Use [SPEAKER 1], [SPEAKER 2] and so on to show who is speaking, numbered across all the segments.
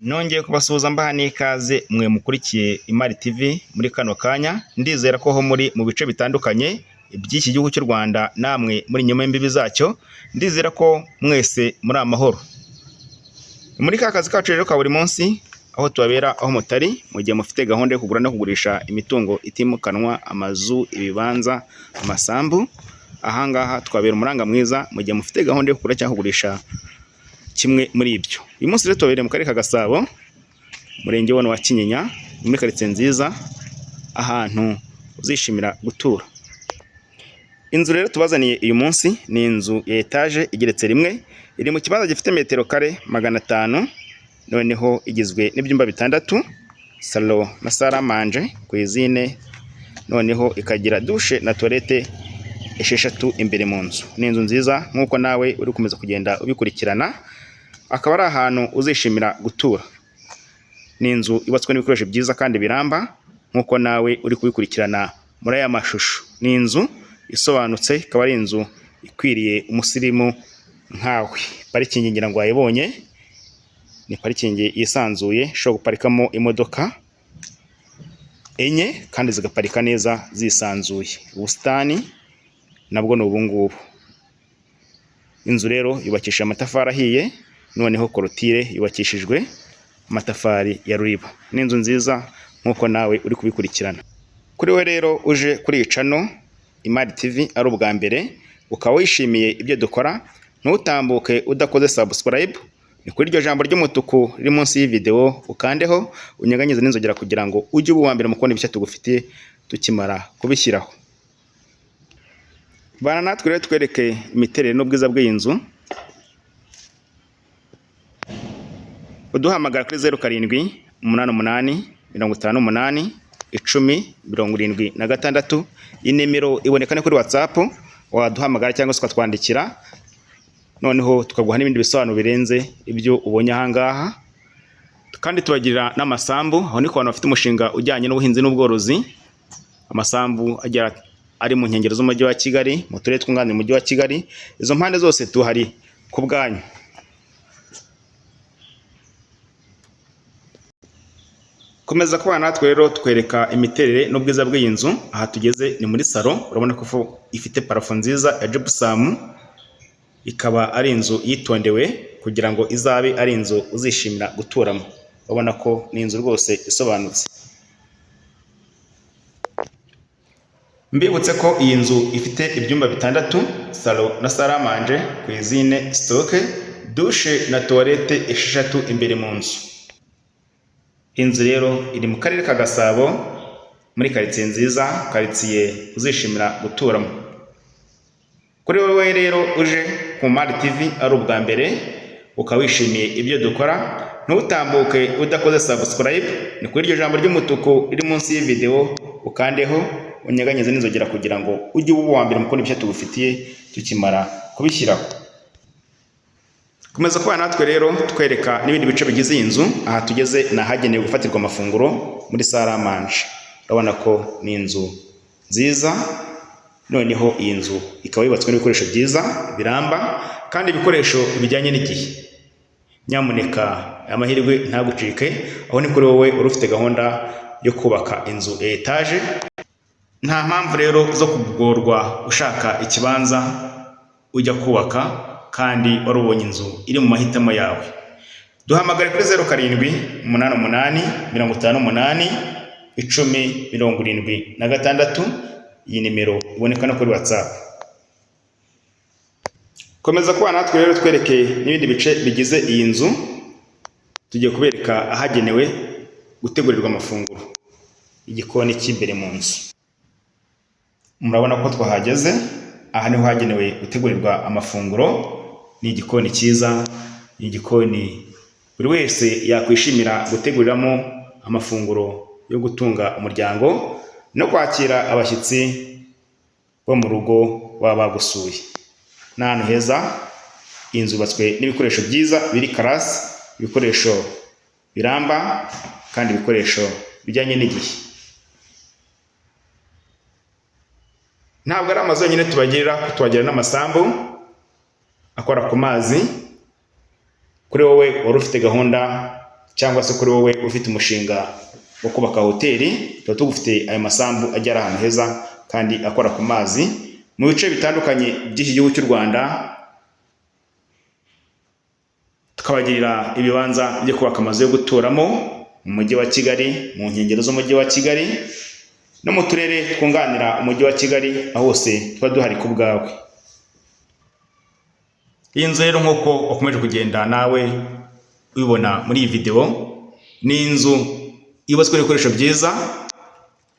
[SPEAKER 1] Nongeye kubasuhuza mbaha n'ikaze mwe mukurikiye Imari TV muri kano kanya, ndizera ko ho muri mu bice bitandukanye by'iki gihugu cy'u Rwanda namwe muri inyuma y'imbibi zacyo, ndizera ko mwese muri amahoro. Muri ka kazi kacu rero ka buri munsi, aho tubabera aho mutari, mu gihe mufite gahunda yo kugura no kugurisha imitungo itimukanwa, amazu, ibibanza, amasambu, aha ngaha twabera umuranga mwiza mu gihe mufite gahunda yo kugura cyangwa kugurisha kimwe muri ibyo. Uyu munsi rero tubabereye mu karere ka Gasabo, umurenge wa Kinyinya, muri karitsiye nziza, ahantu uzishimira gutura. Inzu rero tubazaniye uyu munsi ni inzu ya etaje igeretse rimwe, iri mu kibanza gifite metero kare 500, noneho igizwe n'ibyumba bitandatu, salo na saramanje, cuisine, noneho ikagira dushe na toilette 6 imbere mu nzu. Ni inzu nziza nk'uko nawe uri gukomeza kugenda ubikurikirana, akaba ari ahantu uzishimira gutura. Ni inzu yubatswe n'ibikoresho byiza kandi biramba nk'uko nawe uri kubikurikirana muri aya mashusho. Ni inzu isobanutse, ikaba ari inzu ikwiriye umusirimu nkawe. Parikingi ngira ngo wayibonye, ni parikingi yisanzuye ishobora guparikamo imodoka 4 kandi zigaparika neza zisanzuye. Ubusitani nabwo ni ubungubu. Inzu rero yubakishije amatafari ahiye, noneho korotire yubakishijwe amatafari ya ruriba. Ni inzu nziza nk'uko nawe uri kubikurikirana. Kuri we rero uje kuri iyi cano Imari TV ari ubwa mbere, ukaba wishimiye ibyo dukora, ntutambuke udakoze subscribe, ni kuri iryo jambo ry'umutuku riri munsi y'ivideo ukandeho, unyeganyeze n'inzogera kugira ngo ujye uba uwa mbere mu kubona ibishya tugufitiye tukimara kubishyiraho. Bana natwe rero twereke imiterere n'ubwiza bw'iyi nzu, uduhamagara kuri 0 7 8 8 58 10 76. Iyi nimero iboneka no kuri WhatsApp, waduhamagara cyangwa se ukatwandikira, noneho tukaguha n'ibindi bisobanuro birenze ibyo ubonye aha ngaha. Kandi tubagirira n'amasambu, aho ni ku bantu bafite umushinga ujyanye n'ubuhinzi n'ubworozi, amasambu agera ari mu nkengero z'umujyi wa Kigali, mu turere twunganira umujyi wa Kigali, izo mpande zose tuhari ku bwanyu. Komeza kubana natwe rero twereka imiterere n'ubwiza bw'iyi nzu. Aha tugeze ni muri salo, urabona ko ifite parafo nziza ya jibusamu, ikaba ari inzu yitondewe kugira ngo izabe ari inzu uzishimira guturamo. Urabona ko ni inzu rwose isobanutse. Mbibutse ko iyi nzu ifite ibyumba bitandatu, salo na saramanje, cuisine, sitoke, dushe na toilette 6 imbere mu nzu. Inzu rero iri mu karere ka Gasabo, muri karitsiye nziza, karitsiye uzishimira guturamo. Kuri wowe rero uje ku Mari TV ari ubwa mbere, ukaba wishimiye ibyo dukora, ntutambuke udakoze subscribe, ni kuri iryo jambo ry'umutuku riri munsi y'ivideo, ukandeho unyeganyeze n'inzogera kugira ngo ujye uba uwa mbere mu kubona ibishya tugufitiye tukimara kubishyiraho. Komeza kubana natwe rero twereka n'ibindi bice bigize iyi nzu. Aha tugeze ni ahagenewe gufatirwa amafunguro muri saramanje. Urabona ko ni inzu nziza, noneho iyi nzu ikaba yubatswe n'ibikoresho byiza biramba kandi ibikoresho bijyanye n'igihe. Nyamuneka amahirwe ntagucike, aho ni kuri wowe uri ufite gahunda yo kubaka inzu ya etaje. Nta mpamvu rero zo kugorwa ushaka ikibanza ujya kubaka kandi wari ubonye inzu iri mu mahitamo yawe. Duhamagare kuri 0 7 8 8 58 10 76. Iyi nimero iboneka no kuri WhatsApp. Komeza kubana natwe rero twereke n'ibindi bice bigize iyi nzu. Tugiye kubereka ahagenewe gutegurirwa amafunguro, igikoni cy'imbere mu nzu. Murabona ko twahageze, aha niho hagenewe gutegurirwa amafunguro. Ni igikoni cyiza, ni igikoni buri wese yakwishimira guteguriramo amafunguro yo gutunga umuryango no kwakira abashyitsi bo mu rugo baba bagusuye. Ni ahantu heza, inzu yubatswe n'ibikoresho byiza biri karasi, ibikoresho biramba kandi ibikoresho bijyanye n'igihe. Ntabwo ari amazu yonyine tubagirira, tubagira n'amasambu akora ku mazi. Kuri wowe wari ufite gahunda Cyangwa se kuri wowe ufite umushinga wo kubaka hoteli, tuba tugufite ayo masambu agera ahantu heza kandi akora ku mazi mu bice bitandukanye by'iki gihugu cy'u Rwanda, tukabagirira ibibanza byo kubaka amazu yo guturamo mu mujyi wa Kigali, mu nkengero z'umujyi wa Kigali no mu turere twunganira umujyi wa Kigali, aho hose tuba duhari ku bwawe. Iyi nzu rero, nk'uko wakomeje kugenda nawe ubibona muri iyi videwo, ni inzu yubatswe n'ibikoresho byiza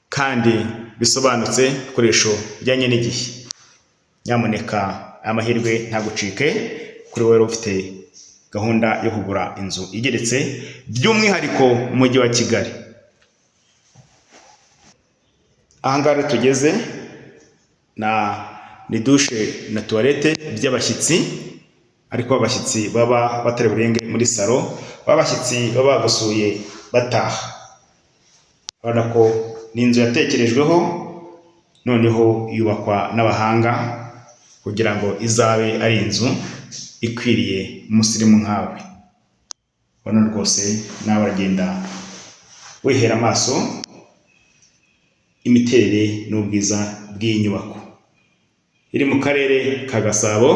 [SPEAKER 1] kandi bisobanutse, ibikoresho bijyanye n'igihe. Nyamuneka aya mahirwe ntagucike kuri wowe ufite gahunda yo kugura inzu igeretse, by'umwihariko mu mujyi wa Kigali. Aha ngaha rero tugeze na ni douche na toilette by'abashyitsi, ariko abashyitsi baba batari burenge muri salon, baba abashyitsi baba bagusuye bataha. Urabona ko ni inzu yatekerejweho, noneho yubakwa n'abahanga kugira ngo izabe ari inzu ikwiriye umusirimu nkawe. Urabona rwose nawe uragenda wihera amaso imiterere n'ubwiza bw'iyi nyubako. Iri mu karere ka Gasabo,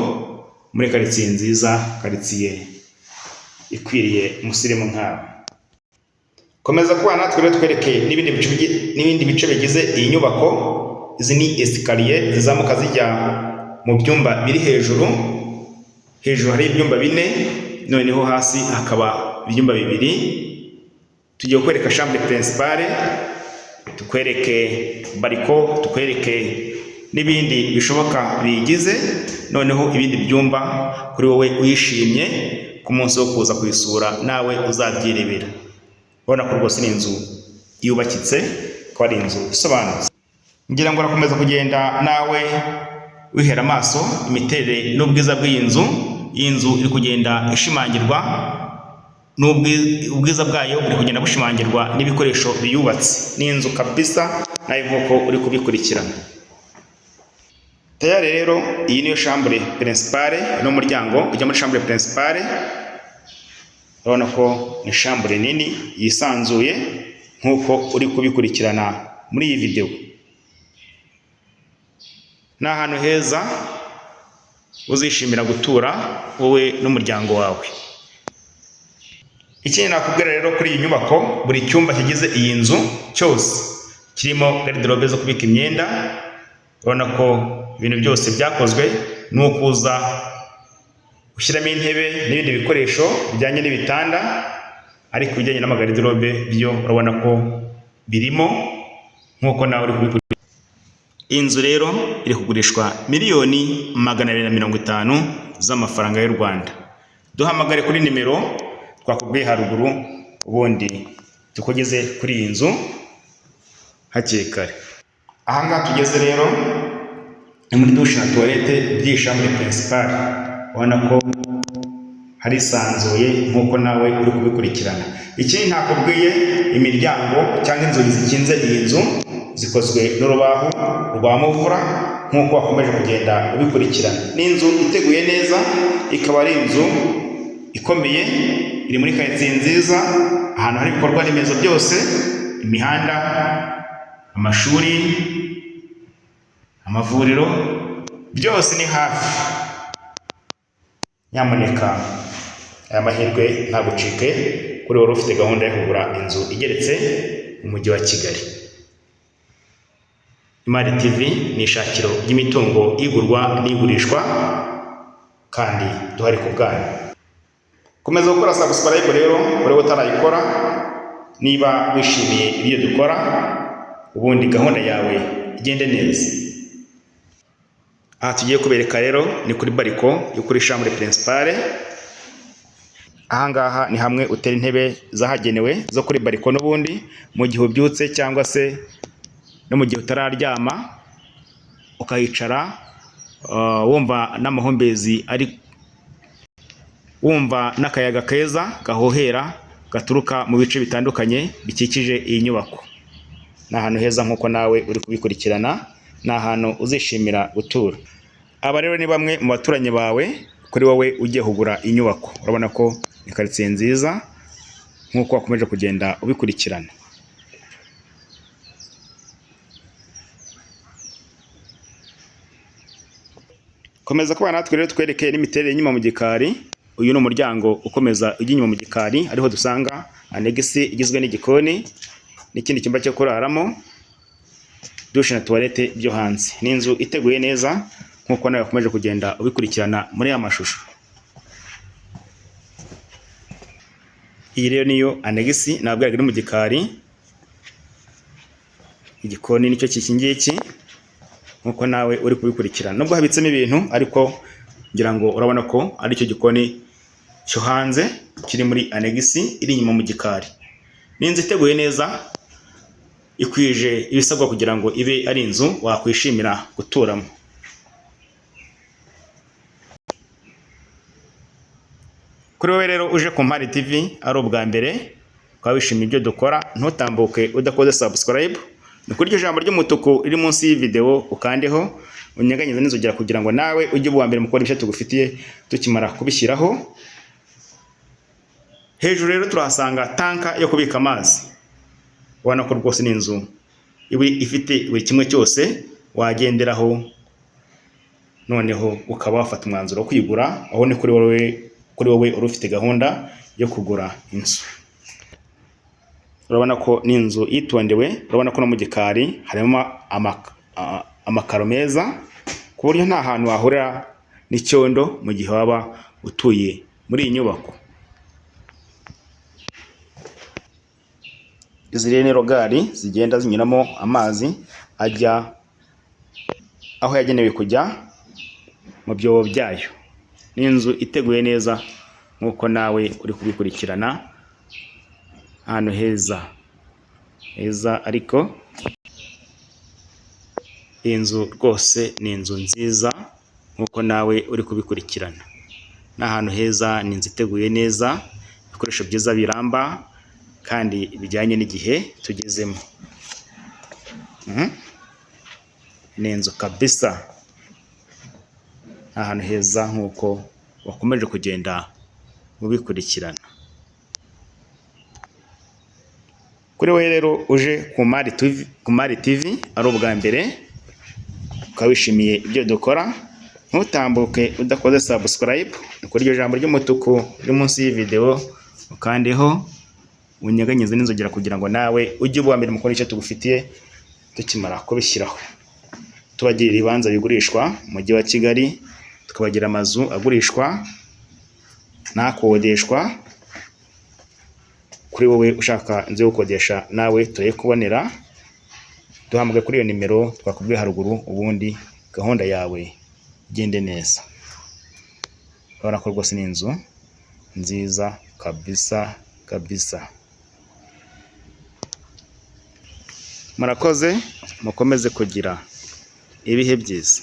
[SPEAKER 1] muri karitsiye nziza, karitsiye ikwiriye umusirimu nkawe. Komeza kubana natwe rero, twereke n'ibindi bice bigize iyi nyubako. Izi ni escalier zizamuka zijya mu byumba biri hejuru. Hejuru hari ibyumba bine, noneho hasi hakaba ibyumba bibiri. Tugiye kukwereka chambre principale, tukwereke balcon, tukwereke n'ibindi bishoboka biyigize, noneho ibindi byumba kuri wowe uyishimye, ku munsi wo kuza kuyisura nawe uzabyirebera. Urabona ko rwose ni inzu yubakitse, ko ari inzu isobanutse. Ngira ngo urakomeza kugenda nawe wihera amaso imiterere n'ubwiza bw'iyi nzu. Iyi nzu iri kugenda ishimangirwa ubwiza bwayo buri kugenda bushimangirwa n'ibikoresho biyubatse. Ni inzu kabisa nawe nk'uko uri kubikurikirana. Tayari rero, iyi niyo chambre principale, n'umuryango ujya muri chambre principale. Urabona ko ni chambre nini yisanzuye nk'uko uri kubikurikirana muri iyi videwo. Ni ahantu heza uzishimira gutura wowe n'umuryango wawe. Ikindi nakubwira rero kuri iyi nyubako, buri cyumba kigize iyi nzu cyose kirimo garde-robe zo kubika imyenda. Urabona ko ibintu byose byakozwe, ni ukuza ushyiramo intebe n'ibindi bikoresho bijyanye n'ibitanda, ariko ibijyanye n'amagarde-robe byo urabona ko birimo nk'uko nawe uri kubikurikira. Iyi nzu rero iri kugurishwa 250,000,000 z'amafaranga y'u Rwanda. Duhamagare kuri nimero twakubwiye haruguru, ubundi tukugeze kuri iyi nzu hakiri kare. Aha ngaha tugeze rero ni muri douche na toilette by'iyi chambre principale. Ubona ko harisanzuye nk'uko nawe uri kubikurikirana. Ikindi ntakubwiye, imiryango cyangwa inzugi zikinze iyi nzu zikozwe n'urubaho rwa muvura nk'uko wakomeje kugenda ubikurikirana. Ni inzu iteguye neza, ikaba ari inzu ikomeye, iri muri karitsiye nziza, ahantu hari ibikorwa remezo byose: imihanda, amashuri, amavuriro, byose ni hafi. Nyamuneka aya mahirwe ntagucike kuri wari ufite gahunda yo kugura inzu igeretse mu mujyi wa Kigali. Imari TV ni ishakiro ry'imitungo igurwa n'igurishwa, kandi duhari ku bwanyu. Komeza gukora subscribe rero uri utarayikora niba wishimiye ibyo dukora, ubundi gahunda yawe igende neza. Aha tugiye kubereka rero ni kuri balcon yo kuri chambre principale. Aha ngaha ni hamwe utera intebe zahagenewe zo kuri balcon, n'ubundi mu gihe ubyutse cyangwa se no mu gihe utararyama, ukahicara wumva n'amahumbezi, ari wumva n'akayaga keza gahohera gaturuka mu bice bitandukanye bikikije iyi nyubako. Ni ahantu heza nk'uko nawe uri kubikurikirana, ni ahantu uzishimira gutura. Aba rero ni bamwe mu baturanyi bawe kuri wowe ugiye kugura inyubako. Urabona ko ni karitsiye nziza. nk'uko wakomeje kugenda ubikurikirana. Komeza kuba natwe rero twereke n'imiterere y'inyuma mu gikari. Uyu ni umuryango ukomeza ujya inyuma mu gikari, ariho dusanga anegisi igizwe n'igikoni n'ikindi cyumba cyo kuraramo, dushe na tuwarete byo hanze. Ni inzu iteguye neza nk'uko nawe wakomeje kugenda ubikurikirana muri aya mashusho. Iyi rero niyo anegisi nababwiraga iri mu gikari, igikoni nicyo iki ngiki nk'uko nawe uri kubikurikirana. Nubwo habitsemo ibintu ariko ngira ngo urabona ko ari cyo gikoni cyo hanze kiri muri anegisi iri inyuma mu gikari. Ni inzu iteguye neza, ikwije ibisabwa kugira ngo ibe ari inzu wakwishimira guturamo. Kuri wowe rero uje ku Mpari TV ari ubwa mbere, ukaba wishimiye ibyo dukora, ntutambuke udakoze subscribe. Ni kuri iryo jambo ry'umutuku riri munsi y'iyi video ukandeho, unyeganyeze n'inzogera kugira ngo nawe ujye uba uwa mbere mu kubona ibyo tugufitiye tukimara kubishyiraho. Hejuru rero turahasanga tanka yo kubika amazi. Ubona ko rwose ni inzu iba ifite buri kimwe cyose wagenderaho, noneho ukaba wafata umwanzuro wo kuyigura, aho ni kuri wowe uri ufite gahunda yo kugura inzu. Urabona ko ni inzu yitondewe, urabona ko no mu gikari harimo amakaro meza, ku buryo nta hantu wahurira n'icyondo mu gihe waba utuye muri iyi nyubako. Izi rero ni rogari zigenda zinyuramo amazi ajya aho yagenewe kujya mu byobo byayo. Ni inzu iteguye neza nk'uko nawe uri kubikurikirana, ahantu heza heza, ariko iyi nzu rwose ni inzu nziza nk'uko nawe uri kubikurikirana. Ni ahantu heza, ni inzu iteguye neza, ibikoresho byiza biramba kandi bijyanye n'igihe tugezemo. Ni inzu kabisa, ni ahantu heza nk'uko wakomeje kugenda ubikurikirana. Kuri wowe rero uje ku Mari TV ari ubwa mbere, ukaba wishimiye ibyo dukora, ntutambuke udakoze subscribe. Ni kuri iryo jambo ry'umutuku riri munsi y'iyi video ukandeho, unyeganyeze n'inzogera kugira ngo nawe ujye uba uwa mbere mu kubona icyo tugufitiye tukimara kubishyiraho. Tubagira ibibanza bigurishwa mu mujyi wa Kigali, tukabagira amazu agurishwa n'akodeshwa. Kuri wowe ushaka inzu yo gukodesha nawe turayikubonera, duhamagaye kuri iyo nimero twakubwiye haruguru, ubundi gahunda yawe igende neza. Urabona ko rwose ni inzu nziza kabisa kabisa. Murakoze, mukomeze kugira ibihe byiza.